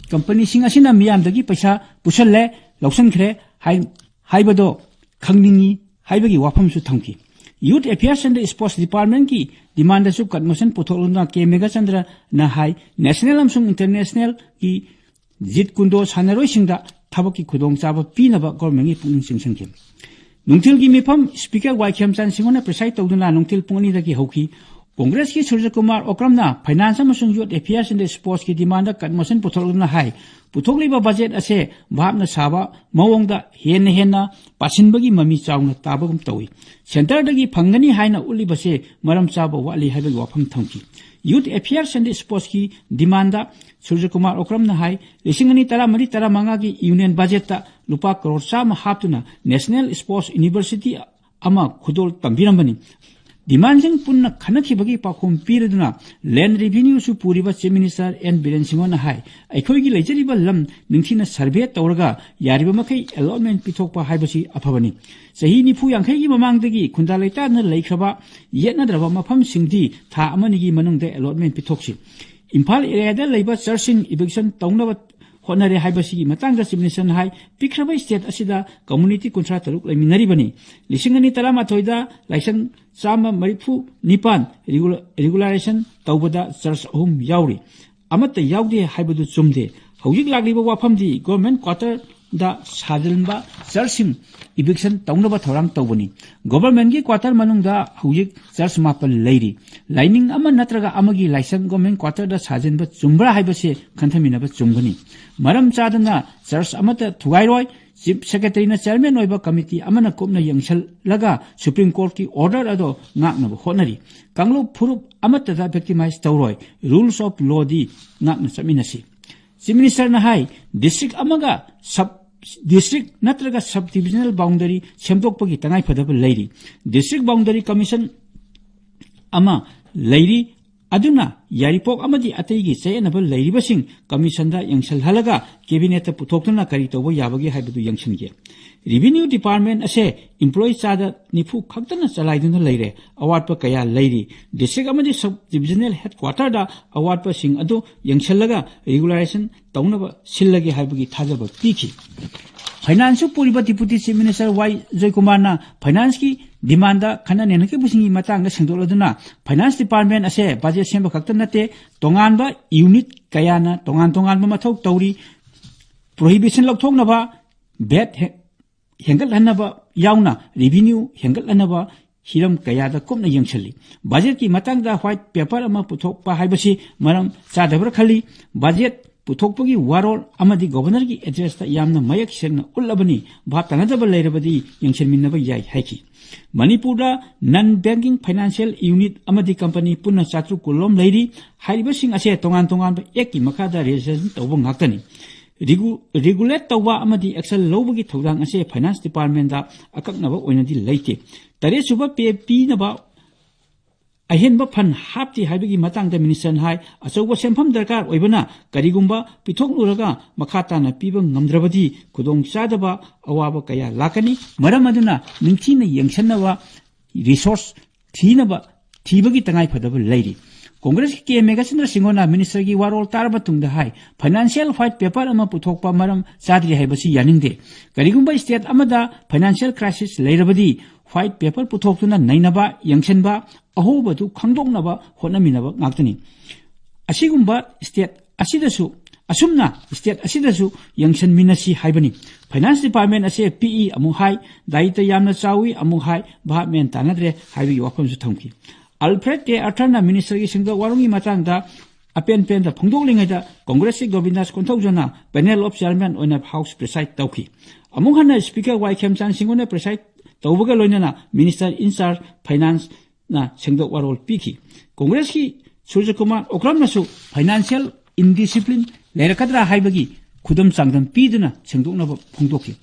company ꯁꯤꯡ ꯑꯁꯤꯅ ꯃꯤꯌꯥꯝꯗꯒꯤ ꯄꯩꯁꯥ ꯄꯨꯁꯜꯂꯦ, ꯂꯧꯁꯤꯟꯈ꯭ꯔꯦ ꯍꯥꯏ-, ꯍꯥꯏꯕꯗꯣ ꯈꯪꯅꯤꯡꯏ ꯍꯥꯏꯕꯒꯤ ꯋꯥꯐꯝꯁꯨ ꯊꯝꯈꯤ꯫ Youth Affairs and Sports Department ꯀꯤ demand ꯗꯁꯨ ꯀꯟꯃꯣꯁꯟ ꯄꯨꯊꯣꯛꯂꯗꯨꯅ ꯀꯦ ꯃꯦꯘꯆꯟꯗ꯭ꯔꯅ ꯍꯥꯏ, national ꯑꯃꯁꯨꯡ international ꯒꯤ ꯖꯤꯠ ꯀꯨꯟꯗꯣ ꯁꯥꯟꯅꯔꯣꯏꯁꯤꯡꯗ ꯊꯕꯛꯀꯤ ꯈꯨꯗꯣꯡꯆꯥꯕ ꯄꯤꯅꯕ government ꯀꯤ ꯄꯨꯛꯅꯤꯡ ꯆꯤꯡꯁꯤꯟꯈꯤ꯫ ꯅꯨꯡꯊꯤꯜꯒꯤ ꯃꯤꯐꯝ Speaker ꯋꯥꯏ ꯈꯦꯝꯆꯥꯟ ꯁꯤꯡꯍꯅ preside ꯇꯧꯗꯨꯅ ꯅꯨꯡꯊꯤꯜ ꯄꯨꯡ ꯑꯅꯤꯗꯒꯤ ꯍꯧꯈꯤ꯫ Congress ꯀꯤ ꯁꯨꯔꯖꯀꯨꯃꯥꯔ ꯑꯣꯀ꯭ꯔꯝꯅ Finance ꯑꯃꯁꯨꯡ Youth Affairs and Sports ꯀꯤ demand ꯗ ꯀꯟꯃꯣꯁꯟ ꯄꯨꯊꯣꯛꯂꯗꯨꯅ ꯍꯥꯏ, ꯄꯨꯊꯣꯛꯂꯤꯕ budget ꯑꯁꯦ ꯚꯥꯞꯅ ꯁꯥꯕ ꯃꯑꯣꯡꯗ ꯍꯦꯟꯅ ꯍꯦꯟꯅ ꯄꯥꯁꯤꯟꯕꯒꯤ ꯃꯃꯤ ꯆꯥꯎꯅ ꯇꯥꯕꯒꯨꯝ ꯇꯧꯏ꯫ Centre ꯗꯒꯤ ꯐꯪꯒꯅꯤ ꯍꯥꯏꯅ ꯎꯠꯂꯤꯕꯁꯦ ꯃꯔꯝ ꯆꯥꯕ ꯋꯥꯠꯂꯤ ꯍꯥꯏꯕꯒꯤ ꯋꯥꯐꯝ ꯊꯝꯈꯤ꯫ Youth Affairs and Sports ꯀꯤ demand ꯗ ꯁꯨꯔꯖꯀꯨꯃꯥꯔ ꯑꯣꯀ꯭ꯔꯝꯅ ꯍꯥꯏ, ꯂꯤꯁꯤꯡ ꯑꯅꯤ ꯇꯔꯥꯃꯔꯤ ꯇꯔꯥꯃꯉꯥꯒꯤ union budget ꯇ ꯂꯨꯄꯥ ꯀꯔꯣꯔ ꯆꯥꯝꯃ ꯍꯥꯞꯇꯨꯅ National Sports University ꯑꯃ ꯈꯨꯗꯣꯜ ꯇꯝꯕꯤꯔꯝꯕꯅꯤ꯫ Demand ꯁꯤꯡ ꯄꯨꯟꯅ ꯈꯟꯅꯈꯤꯕꯒꯤ ꯄꯥꯎꯈꯨꯝ ꯄꯤꯔꯗꯨꯅ Land Revenue ꯁꯨ ꯄꯨꯔꯤꯕ Chief Minister ꯑꯦꯟ ꯕꯤꯔꯦꯟ ꯁꯤꯡꯍꯅ ꯍꯥꯏ, ꯑꯩꯈꯣꯏꯒꯤ ꯂꯩꯖꯔꯤꯕ ꯂꯝ ꯅꯤꯡꯊꯤꯅ survey ꯇꯧꯔꯒ ꯌꯥꯔꯤꯕ ꯃꯈꯩ allotment ꯄꯤꯊꯣꯛꯄ ꯍꯥꯏꯕꯁꯤ ꯑꯐꯕꯅꯤ꯫ ꯆꯍꯤ ꯅꯤꯐꯨ ꯌꯥꯡꯈꯩꯒꯤ ꯃꯃꯥꯡꯗꯒꯤ ꯈꯨꯟꯗꯥ ꯂꯩꯇꯥꯗꯅ ꯂꯩꯈ꯭ꯔꯕ ꯌꯦꯠꯅꯗ꯭ꯔꯕ ꯃꯐꯝꯁꯤꯡꯗꯤ ꯊꯥ ꯑꯃꯅꯤꯒꯤ ꯃꯅꯨꯡꯗ allotment ꯄꯤꯊꯣꯛꯁꯤ꯫ ꯏꯝꯐꯥꯜ area ꯗ ꯂꯩꯕ church ꯁꯤꯡ eviction ꯇꯧꯅꯕ ꯍꯣꯠꯅꯔꯦ ꯍꯥꯏꯕꯁꯤꯒꯤ ꯃꯇꯥꯡꯗ Chief Minister ꯅ ꯍꯥꯏ, ꯄꯤꯛꯈ꯭ꯔꯕ state ꯑꯁꯤꯗ community ꯀꯨꯟꯊ꯭ꯔꯥ ꯇꯔꯨꯛ ꯂꯩꯃꯤꯟꯅꯔꯤꯕꯅꯤ꯫ ꯂꯤꯁꯤꯡ ꯑꯅꯤ ꯇꯔꯥꯃꯥꯊꯣꯏꯗ ꯂꯥꯏꯁꯪ ꯆꯥꯝꯃ ꯃꯔꯤꯐꯨ ꯅꯤꯄꯥꯟ regula-, regularization ꯇꯧꯕꯗ church ꯑꯍꯨꯝ ꯌꯥꯎꯔꯤ꯫ ꯑꯃꯠꯇ ꯌꯥꯎꯗꯦ ꯍꯥꯏꯕꯗꯨ ꯆꯨꯝꯗꯦ꯫ ꯍꯧꯖꯤꯛ ꯂꯥꯛꯂꯤꯕ ꯋꯥꯐꯝꯗꯤ government quarter ꯗ ꯁꯥꯖꯤꯟꯕ ꯆꯔꯆꯁꯤꯡ ꯏꯚꯤꯛꯁꯟ ꯇꯧꯅꯕ ꯊꯧꯔꯥꯡ ꯇꯧꯕꯅꯤ꯫ ꯒꯣꯚꯔꯟꯃꯦꯟꯠꯀꯤ ꯀ꯭ꯋꯥꯇꯔ ꯃꯅꯨꯡꯗ ꯍꯧꯖꯤꯛ ꯆꯔꯆ ꯃꯥꯄꯜ ꯂꯩꯔꯤ꯫ ꯂꯥꯏꯅꯤꯡ ꯑꯃ ꯅꯠꯇ꯭ꯔꯒ ꯑꯃꯒꯤ ꯂꯥꯏꯁꯪ ꯒꯣꯚꯔꯟꯃꯦꯟꯠ ꯀ꯭ꯋꯥꯇꯔꯗ ꯁꯥꯖꯤꯟꯕ ꯆꯨꯝꯕ꯭ꯔꯥ ꯍꯥꯏꯕꯁꯤ ꯈꯟꯊꯃꯤꯟꯅꯕ ꯆꯨꯝꯒꯅꯤ꯫ ꯃꯔꯝ ꯆꯥꯗꯅ ꯆꯔꯆ ꯑꯃꯠꯇ ꯊꯨꯒꯥꯏꯔꯣꯏ꯫ ꯆꯤꯐ ꯁꯦꯀ꯭ꯔꯦꯇꯔꯤꯅ ꯆꯤꯌꯔꯃꯦꯟ ꯑꯣꯏꯕ ꯀꯃꯤꯇꯤ ꯑꯃꯅ ꯀꯨꯞꯅ ꯌꯦꯡꯁꯤꯜꯂꯒ ꯁꯨꯄ꯭ꯔꯤꯝ ꯀꯣꯔꯠꯀꯤ ꯑꯣꯔꯗꯔ ꯑꯗꯣ ꯉꯥꯛꯅꯕ ꯍꯣꯠꯅꯔꯤ꯫ ꯀꯥꯡꯂꯨꯞ ꯐꯨꯔꯨꯞ ꯑꯃꯠꯇꯗ ꯚꯤꯛꯇꯤꯃꯥꯏꯖ ꯇꯧꯔꯣꯏ꯫ ꯔꯨꯜꯁ ꯑꯣꯐ ꯂꯣꯗꯤ ꯉꯥꯛꯅ ꯆꯠꯃꯤꯟꯅꯁꯤ꯫ ꯆꯤꯐ ꯃꯤꯅꯤꯁꯇꯔꯅ ꯍꯥꯏ, ꯗꯤꯁꯇ꯭ꯔꯤꯛ ꯑꯃꯒ ꯁꯕ ꯗꯤꯁꯇ꯭ꯔꯤꯛ ꯅꯠꯇ꯭ꯔꯒ ꯁꯕ ꯗꯤꯕꯤꯖꯅꯦꯜ ꯕꯥꯎꯟꯗꯔꯤ ꯁꯦꯝꯗꯣꯛꯄꯒꯤ ꯇꯉꯥꯏꯐꯗꯕ ꯂꯩꯔꯤ꯫ ꯗꯤꯁꯇ꯭ꯔꯤꯛ ꯕꯥꯎꯟꯗꯔꯤ ꯀꯃꯤꯁꯟ ꯑꯃ ꯂꯩꯔꯤ, ꯑꯗꯨꯅ ꯌꯥꯏꯔꯤꯄꯣꯛ ꯑꯃꯗꯤ ꯑꯇꯩꯒꯤ ꯆꯌꯦꯠꯅꯕ ꯂꯩꯔꯤꯕꯁꯤꯡ ꯀꯃꯤꯁꯟꯗ ꯌꯦꯡꯁꯤꯜꯍꯜꯂꯒ ꯀꯦꯕꯤꯅꯦꯠꯇ ꯄꯨꯊꯣꯛꯇꯨꯅ ꯀꯔꯤ ꯇꯧꯕ ꯌꯥꯕꯒꯦ ꯍꯥꯏꯕꯗꯨ ꯌꯦꯡꯁꯤꯟꯒꯦ꯫ ꯔꯤꯚꯤꯅ꯭ꯌꯨ ꯗꯤꯄꯥꯔꯠꯃꯦꯟꯠ ꯑꯁꯦ ꯏꯝꯄ꯭ꯂꯣꯌꯤ ꯆꯥꯗ ꯅꯤꯐꯨ ꯈꯛꯇꯅ ꯆꯂꯥꯏꯗꯨꯅ ꯂꯩꯔꯦ꯫ ꯑꯋꯥꯠꯄ ꯀꯌꯥ ꯂꯩꯔꯤ꯫ ꯗꯤꯁꯇ꯭ꯔꯤꯛ ꯑꯃꯗꯤ ꯁꯕ ꯗꯤꯕꯤꯖꯅꯦꯜ ꯍꯦꯗꯀ꯭ꯋꯥꯇꯔꯗ ꯑꯋꯥꯠꯄꯁꯤꯡ ꯑꯗꯨ ꯌꯦꯡꯁꯤꯜꯂꯒ ꯔꯤꯒꯨꯂꯥꯏꯖꯦꯁꯟ ꯇꯧꯅꯕ ꯁꯤꯜꯂꯒꯦ ꯍꯥꯏꯕꯒꯤ ꯊꯥꯖꯕ ꯄꯤꯈꯤ꯫ ꯐꯥꯏꯅꯥꯟꯁꯁꯨ ꯄꯨꯔꯤꯕ ꯗꯤꯄꯨꯇꯤ ꯆꯤꯐ ꯃꯤꯅꯤꯁꯇꯔ ꯋꯥꯏ ꯖꯣꯏꯀꯨꯃꯥꯔꯅ ꯐꯥꯏꯅꯥꯟꯁꯀꯤ ꯗꯤꯃꯥꯟꯗ ꯈꯟꯅ ꯅꯩꯅꯈꯤꯕꯁꯤꯡꯒꯤ ꯃꯇꯥꯡꯗ ꯁꯦꯡꯗꯣꯛꯂꯗꯨꯅ, ꯐꯥꯏꯅꯥꯟꯁ ꯗꯤꯄꯥꯔꯠꯃꯦꯟꯠ ꯑꯁꯦ ꯕꯖꯦꯠ ꯁꯦꯝꯕ ꯈꯛꯇ ꯅꯠꯇꯦ, ꯇꯣꯉꯥꯟꯕ ꯌꯨꯅꯤꯠ ꯀꯌꯥꯅ ꯇꯣꯉꯥꯟ ꯇꯣꯉꯥꯟꯕ ꯃꯊꯧ ꯇꯧꯔꯤ꯫ ꯄ꯭ꯔꯣꯍꯤꯕꯤꯁꯟ ꯂꯧꯊꯣꯛꯅꯕ, ꯚꯦꯠ ꯍꯦ-, ꯍꯦꯟꯒꯠꯍꯟꯅꯕ ꯌꯥꯎꯅ ꯔꯤꯚꯤꯅ꯭ꯌꯨ ꯍꯦꯟꯒꯠꯍꯟꯅꯕ ꯍꯤꯔꯝ ꯀꯌꯥꯗ ꯀꯨꯞꯅ ꯌꯦꯡꯁꯤꯜꯂꯤ꯫ ꯕꯖꯦꯠꯀꯤ ꯃꯇꯥꯡꯗ ꯋꯥꯏꯠ ꯄꯦꯄꯔ ꯑꯃ ꯄꯨꯊꯣꯛꯄ ꯍꯥꯏꯕꯁꯤ ꯃꯔꯝ ꯆꯥꯗꯕ꯭ꯔꯥ ꯈꯜꯂꯤ꯫ ꯕꯖꯦꯠ ꯄꯨꯊꯣꯛꯄꯒꯤ ꯋꯥꯔꯣꯜ ꯑꯃꯗꯤ ꯒꯣꯚꯔꯅꯔꯒꯤ ꯑꯦꯗ꯭ꯔꯦꯁꯇ ꯌꯥꯝꯅ ꯃꯌꯦꯛ ꯁꯦꯡꯅ ꯎꯠꯂꯕꯅꯤ꯫ ꯚꯥꯞ ꯇꯥꯅꯗꯕ ꯂꯩꯔꯕꯗꯤ ꯌꯦꯡꯁꯤꯟꯃꯤꯟꯅꯕ ꯌꯥꯏ ꯍꯥꯏꯈꯤ꯫ ꯃꯅꯤꯄꯨꯔꯗ ꯅꯟ ꯕꯦꯡꯀꯤꯡ ꯐꯥꯏꯅꯥꯟꯁꯤꯌꯦꯜ ꯌꯨꯅꯤꯠ ꯑꯃꯗꯤ ꯀꯝꯄꯅꯤ ꯄꯨꯟꯅ ꯆꯥꯇ꯭ꯔꯨꯛ ꯀꯨꯟꯔꯣꯝ ꯂꯩꯔꯤ꯫ ꯍꯥꯏꯔꯤꯕꯁꯤꯡ ꯑꯁꯦ ꯇꯣꯉꯥꯟ ꯇꯣꯉꯥꯟꯕ ꯑꯦꯛꯀꯤ ꯃꯈꯥꯗ ꯔꯦꯖꯤꯁꯇ꯭ꯔꯦꯁꯟ ꯇꯧꯕ ꯉꯥꯛꯇꯅꯤ꯫ ꯔꯤꯒꯨ-, ꯔꯤꯒꯨꯂꯦꯠ ꯇꯧꯕ ꯑꯃꯗꯤ ꯑꯦꯛꯁꯟ ꯂꯧꯕꯒꯤ ꯊꯧꯗꯥꯡ ꯑꯁꯦ ꯐꯥꯏꯅꯥꯟꯁ ꯗꯤꯄꯥꯔꯠꯃꯦꯟꯗ ꯑꯀꯛꯅꯕ ꯑꯣꯏꯅꯗꯤ ꯂꯩꯇꯦ꯫ ꯇꯔꯦꯠꯁꯨꯕ ꯄꯦ ꯄꯤꯅꯕ ꯑꯍꯦꯟꯕ ꯐꯟ ꯍꯥꯞꯇꯦ ꯍꯥꯏꯕꯒꯤ ꯃꯇꯥꯡꯗ ꯃꯤꯅꯤꯁꯇꯔꯅ ꯍꯥꯏ, ꯑꯆꯧꯕ ꯁꯦꯟꯐꯝ ꯗꯔꯀꯥꯔ ꯑꯣꯏꯕꯅ ꯀꯔꯤꯒꯨꯝꯕ ꯄꯤꯊꯣꯛꯂꯨꯔꯒ ꯃꯈꯥ ꯇꯥꯅ ꯄꯤꯕ ꯉꯝꯗ꯭ꯔꯕꯗꯤ ꯈꯨꯗꯣꯡꯆꯥꯗꯕ ꯑꯋꯥꯕ ꯀꯌꯥ ꯂꯥꯛꯀꯅꯤ꯫ ꯃꯔꯝ ꯑꯗꯨꯅ ꯅꯤꯡꯊꯤꯅ ꯌꯦꯡꯁꯤꯟꯅꯕ ꯔꯤꯁꯣꯔꯁ ꯊꯤꯅꯕ, ꯊꯤꯕꯒꯤ ꯇꯉꯥꯏꯐꯗꯕ ꯂꯩꯔꯤ꯫ ꯀꯣꯡꯒ꯭ꯔꯦꯁꯀꯤ ꯀꯦ ꯃꯦꯘꯆꯟꯗ꯭ꯔ ꯁꯤꯡꯍꯅ ꯃꯤꯅꯤꯁꯇꯔꯒꯤ ꯋꯥꯔꯣꯜ ꯇꯥꯔꯕ ꯇꯨꯡꯗ ꯍꯥꯏ, ꯐꯥꯏꯅꯥꯟꯁꯤꯌꯦꯜ ꯋꯥꯏꯠ ꯄꯦꯄꯔ ꯑꯃ ꯄꯨꯊꯣꯛꯄ ꯃꯔꯝ ꯆꯥꯗ꯭ꯔꯤ ꯍꯥꯏꯕꯁꯤ ꯌꯥꯅꯤꯡꯗꯦ꯫ ꯀꯔꯤꯒꯨꯝꯕ ꯁ꯭ꯇꯦꯠ ꯑꯃꯗ ꯐꯥꯏꯅꯥꯟꯁꯤꯌꯦꯜ ꯀ꯭ꯔꯥꯏꯁꯤꯁ ꯂꯩꯔꯕꯗꯤ ꯋꯥꯏꯠ ꯄꯦꯄꯔ ꯄꯨꯊꯣꯛꯇꯨꯅ ꯅꯩꯅꯕ, ꯌꯦꯡꯁꯤꯟꯕ, ꯑꯍꯣꯕꯗꯨ ꯈꯪꯗꯣꯛꯅꯕ ꯍꯣꯠꯅꯃꯤꯟꯅꯕ ꯉꯥꯛꯇꯅꯤ꯫ ꯑꯁꯤꯒꯨꯝꯕ ꯁ꯭ꯇꯦꯠ ꯑꯁꯤꯗꯁꯨ ꯑꯁꯨꯝꯅ state ꯑꯁꯤꯗꯁꯨ ꯌꯦꯡꯁꯤꯟꯃꯤꯟꯅꯁꯤ ꯍꯥꯏꯕꯅꯤ꯫ Finance Department ꯑꯁꯦ ꯄꯤꯛꯏ ꯑꯃꯨꯛ ꯍꯥꯏ, ꯗꯥꯌꯤꯇ ꯌꯥꯝꯅ ꯆꯥꯎꯏ ꯑꯃꯨꯛ ꯍꯥꯏ, ꯚꯥꯕ ꯃꯦꯟ ꯇꯥꯅꯗ꯭ꯔꯦ ꯍꯥꯏꯕꯒꯤ ꯋꯥꯐꯝꯁꯨ ꯊꯝꯈꯤ꯫ Alfred K Arthurꯅ ministerꯒꯤ ꯁꯦꯡꯗꯣꯛ ꯋꯥꯔꯣꯝꯒꯤ ꯃꯇꯥꯡꯗ ꯑꯄꯦꯟ ꯄꯦꯟꯗ ꯐꯣꯡꯗꯣꯛꯂꯤꯉꯩꯗ Congressꯀꯤ Govindas Konthoujana panel of chairman ꯑꯣꯏꯅ House preside ꯇꯧꯈꯤ꯫ ꯑꯃꯨꯛ ꯍꯟꯅ Speaker Y Khemchand Singona preside ꯇꯧꯕꯒ ꯂꯣꯏꯅꯅ minister in charge financeꯅ ꯁꯦꯡꯗꯣꯛ ꯋꯥꯔꯣꯜ ꯄꯤꯈꯤ꯫ Congressꯀꯤ Surjakumar Okramꯅꯁꯨ financial indiscipline ꯂꯩꯔꯛꯀꯗ꯭ꯔꯥ ꯍꯥꯏꯕꯒꯤ ꯈꯨꯗꯝ ꯆꯥꯡꯗꯝ ꯄꯤꯗꯨꯅ ꯁꯦꯡꯗꯣꯛꯅꯕ ꯐꯣꯡꯗꯣꯛꯈꯤ꯫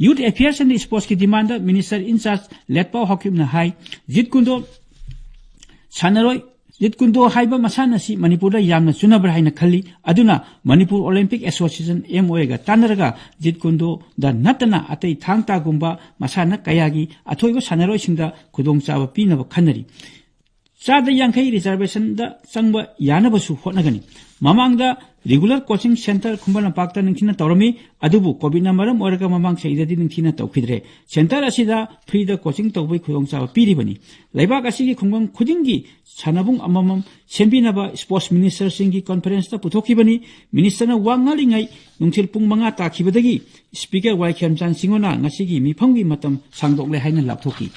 Youth Affairs and Sportsꯀꯤ demandꯗ minister in charge Letpao Haokipꯅ high, Jeet Kune Do ꯁꯥꯟꯅꯔꯣꯏ, Jeet Kune Do ꯍꯥꯏꯕ ꯃꯁꯥꯟꯅ ꯑꯁꯤ ꯃꯅꯤꯄꯨꯔꯗ ꯌꯥꯝꯅ ꯆꯨꯅꯕ꯭ꯔꯥ ꯍꯥꯏꯅ ꯈꯜꯂꯤ꯫ ꯑꯗꯨꯅ Manipur Olympic Association, M O Aꯒ ꯇꯥꯟꯅꯔꯒ Jeet Kune Doꯗ ꯅꯠꯇꯅ ꯑꯇꯩ ꯊꯥꯡ ꯇꯥꯒꯨꯝꯕ ꯃꯁꯥꯟꯅ ꯀꯌꯥꯒꯤ ꯑꯊꯣꯏꯕ ꯁꯥꯟꯅꯔꯣꯏꯁꯤꯡꯗ ꯈꯨꯗꯣꯡꯆꯥꯕ ꯄꯤꯅꯕ ꯈꯟꯅꯔꯤ꯫ ꯆꯥꯗ ꯌꯥꯡꯈꯩ reservationꯗ ꯆꯪꯕ ꯌꯥꯅꯕꯁꯨ ꯍꯣꯠꯅꯒꯅꯤ꯫ ꯃꯃꯥꯡꯗ regular coaching centre ꯈꯨꯃꯟ ꯂꯝꯄꯥꯛꯇ ꯅꯤꯡꯊꯤꯅ ꯇꯧꯔꯝꯃꯤ, ꯑꯗꯨꯕꯨ COVIDꯅ ꯃꯔꯝ ꯑꯣꯏꯔꯒ ꯃꯃꯥꯡ ꯆꯍꯤꯗꯗꯤ ꯅꯤꯡꯊꯤꯅ ꯇꯧꯈꯤꯗ꯭ꯔꯦ꯫ Centre ꯑꯁꯤꯗ freeꯗ coaching ꯇꯧꯕꯒꯤ ꯈꯨꯗꯣꯡꯆꯥꯕ ꯄꯤꯔꯤꯕꯅꯤ꯫ ꯂꯩꯕꯥꯛ ꯑꯁꯤꯒꯤ ꯈꯨꯡꯒꯪ ꯈꯨꯗꯤꯡꯒꯤ ꯁꯥꯟꯅꯕꯨꯡ ꯑꯃꯃꯝ ꯁꯦꯝꯕꯤꯅꯕ sports ministerꯁꯤꯡꯒꯤ conferenceꯇ ꯄꯨꯊꯣꯛꯈꯤꯕꯅꯤ꯫ Ministerꯅ ꯋꯥ ꯉꯥꯡꯂꯤꯉꯩ ꯅꯨꯡꯊꯤꯜ ꯄꯨꯡ ꯃꯉꯥ ꯇꯥꯈꯤꯕꯗꯒꯤ Speaker Y Khemchand Singona ꯉꯁꯤꯒꯤ ꯃꯤꯐꯝꯒꯤ ꯃꯇꯝ ꯁꯥꯡꯗꯣꯛꯂꯦ ꯍꯥꯏꯅ ꯂꯥꯎꯊꯣꯛꯈꯤ꯫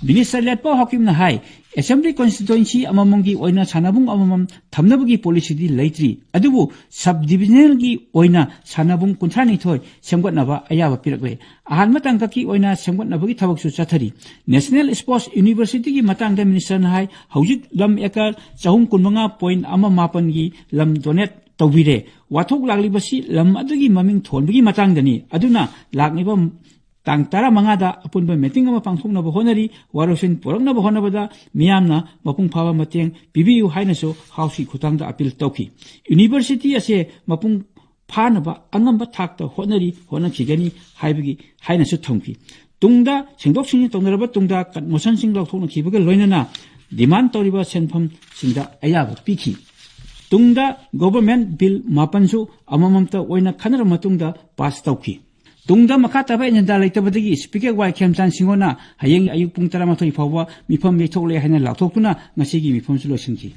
Minister Letpao Haokipꯅ ꯍꯥꯏ, Assembly constituency ꯑꯃꯃꯝꯒꯤ ꯑꯣꯏꯅ ꯁꯥꯟꯅꯕꯨꯡ ꯑꯃꯃꯝ ꯊꯝꯅꯕꯒꯤ policyꯗꯤ ꯂꯩꯇ꯭ꯔꯤ, ꯑꯗꯨꯕꯨ subdivisionalꯒꯤ ꯑꯣꯏꯅ ꯁꯥꯟꯅꯕꯨꯡ ꯀꯨꯟꯊ꯭ꯔꯥꯅꯤꯊꯣꯏ ꯁꯦꯝꯒꯠꯅꯕ ꯑꯌꯥꯕ ꯄꯤꯔꯛꯂꯦ꯫ ꯑꯍꯥꯟꯕ ꯇꯥꯡꯀꯛꯀꯤ ꯑꯣꯏꯅ ꯁꯦꯝꯒꯠꯅꯕꯒꯤ ꯊꯕꯛꯁꯨ ꯆꯠꯊꯔꯤ꯫ National Sports Universityꯒꯤ ꯃꯇꯥꯡꯗ ministerꯅ ꯍꯥꯏ, ꯍꯧꯖꯤꯛ ꯂꯝ acre ꯆꯍꯨꯝ ꯀꯨꯟꯃꯉꯥ point ꯑꯃ ꯃꯥꯄꯟꯒꯤ ꯂꯝ donate ꯇꯧꯕꯤꯔꯦ꯫ ꯋꯥꯊꯣꯛ ꯂꯥꯛꯂꯤꯕꯁꯤ ꯂꯝ ꯑꯗꯨꯒꯤ ꯃꯃꯤꯡ ꯊꯣꯟꯕꯒꯤ ꯃꯇꯥꯡꯗꯅꯤ꯫ ꯑꯗꯨꯅ ꯂꯥꯛꯂꯤꯕ ꯇꯥꯡ ꯇꯔꯥꯃꯉꯥꯗ ꯑꯄꯨꯟꯕ meeting ꯑꯃ ꯄꯥꯡꯊꯣꯛꯅꯕ ꯍꯣꯠꯅꯔꯤ꯫ ꯋꯥꯔꯣꯏꯁꯤꯟ ꯄꯨꯔꯛꯅꯕ ꯍꯣꯠꯅꯕꯗ ꯃꯤꯌꯥꯝꯅ ꯃꯄꯨꯡ ꯐꯥꯕ ꯃꯇꯦꯡ ꯄꯤꯕꯤꯌꯨ ꯍꯥꯏꯅꯁꯨ Houseꯀꯤ ꯈꯨꯠꯊꯥꯡꯗ appeal ꯇꯧꯈꯤ꯫ University ꯑꯁꯦ ꯃꯄꯨꯡ ꯐꯥꯅꯕ ꯑꯉꯝꯕ ꯊꯥꯛꯇ ꯍꯣꯠꯅꯔꯤ, ꯍꯣꯠꯅꯈꯤꯒꯅꯤ ꯍꯥꯏꯕꯒꯤ ꯍꯥꯏꯅꯁꯨ ꯊꯝꯈꯤ꯫ ꯇꯨꯡꯗ ꯁꯦꯡꯗꯣꯛ ꯁꯦꯡꯖꯤꯟ ꯇꯧꯅꯔꯕ ꯇꯨꯡꯗ ꯀꯟꯃꯣꯁꯟꯁꯤꯡ ꯂꯧꯊꯣꯛꯅꯈꯤꯕꯒ ꯂꯣꯏꯅꯅ demand ꯇꯧꯔꯤꯕ ꯁꯦꯟꯐꯝꯁꯤꯡꯗ ꯑꯌꯥꯕ ꯄꯤꯈꯤ꯫ ꯇꯨꯡꯗ government bill ꯃꯥꯄꯟꯁꯨ ꯑꯃꯃꯝꯇ ꯑꯣꯏꯅ ꯈꯟꯅꯔꯕ ꯃꯇꯨꯡꯗ pass ꯇꯧꯈꯤ꯫ ꯇꯨꯡꯗ ꯃꯈꯥ ꯇꯥꯕ agenda ꯂꯩꯇꯕꯗꯒꯤ Speaker Y Khemchand Singona ꯍꯌꯦꯡ ꯑꯌꯨꯛ ꯄꯨꯡ ꯇꯔꯥꯃꯥꯊꯣꯏ ꯐꯥꯎꯕ ꯃꯤꯐꯝ ꯌꯩꯊꯣꯛꯂꯦ ꯍꯥꯏꯅ ꯂꯥꯎꯊꯣꯛꯇꯨꯅ ꯉꯁꯤꯒꯤ ꯃꯤꯐꯝꯁꯨ ꯂꯣꯏꯁꯤꯟꯈꯤ꯫